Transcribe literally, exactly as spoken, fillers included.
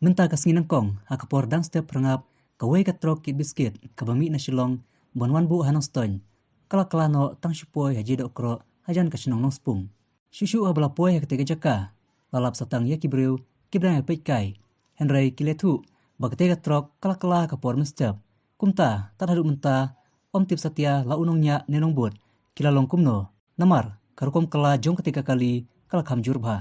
Mynta ka sngi nyngkong ha ka por dang step phyrngap, kawei ka trok kit biskit kaba mih na Shillong ban wan buh ha Nongstoiñ ka la kylla noh tang shu poi ha jingdohkroh hajan ka shnong Nongspung. Shuh shuh haba la poi ha katei ka jaka, la lap sa tang ïa ki briew kiba dang ïa peit kai, hynrei ki la ïathuh ba katei ka trok ka la kylla ha ka por mynstep. Kumta tad haduh mynta ym tip satia la u nongñiah ne nongbud ki la long kumno, namar ka rukom kylla jong katei ka kali ka la kham jur bha.